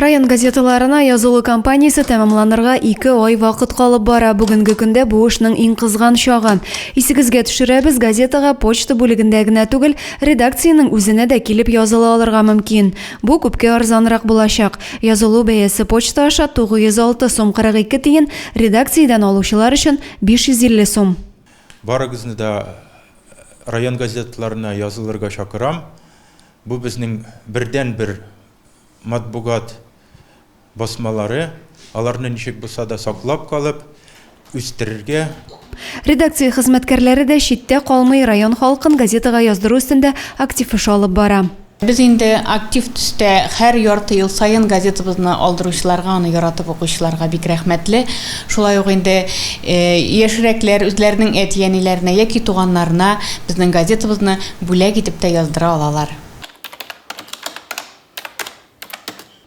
Район газеталарына язылу кампаниясе тәмамланырга ике ай вакыт калып бара. Бүгенге көндә бу эшнең иң кызган чагы. Исегезгә төшерәбез, газетага почта бүлегендә генә түгел, редакциянең үзенә дә килеп языла алырга мөмкин. Бу күпкә арзанрак булачак. Язылу бәясе почта аша 906 сум 42 тиен, редакциядән алучылар өчен 550 сум. Барыгызны да район газеталарына язылырга чакырам. Бу безнең бердәнбер матбугат басмалары, аларны ничек булса да саклап калып, үстерергә. Редакция хезмәткәрләре дә читтә калмый, район халкын газетага яздыру өстендә актив эш алып бара. Без инде актив төстә һәр ярты ел саен газетабызны алдыручыларга, аны яратып укучыларга бик рәхмәтле. Шулай ук инде яшьрәкләр үзләренең әти-әниләренә яки туганнарына безнең газетабызны бүләк итеп тә яздыра алалар.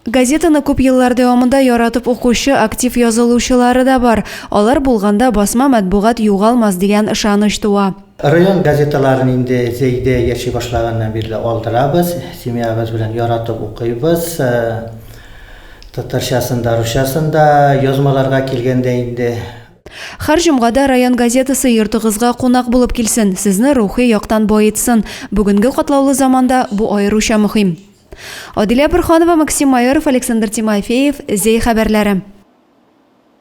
Газетаны күп еллар дәвамында яратып укучы, актив язылучылары да бар. Алар булганда басма матбугат югалмас дигән ышаныч туа. Район газеталарын инде Зәйдә яши башлаганнан бирле алдырабыз, семьябыз белән яратып укыйбыз. Татарчасын да, русчасын да, язмаларга килгәндә инде. Һәр җомгада район газетасы йортыгызга кунак булып килсен, сезне рухи яктан баетсын. Бүгенге катлаулы заманда бу аеруча мөһим. Адилә Борһанова, Максим Майоров, Александр Тимофеев, Зәй хәбәрләре.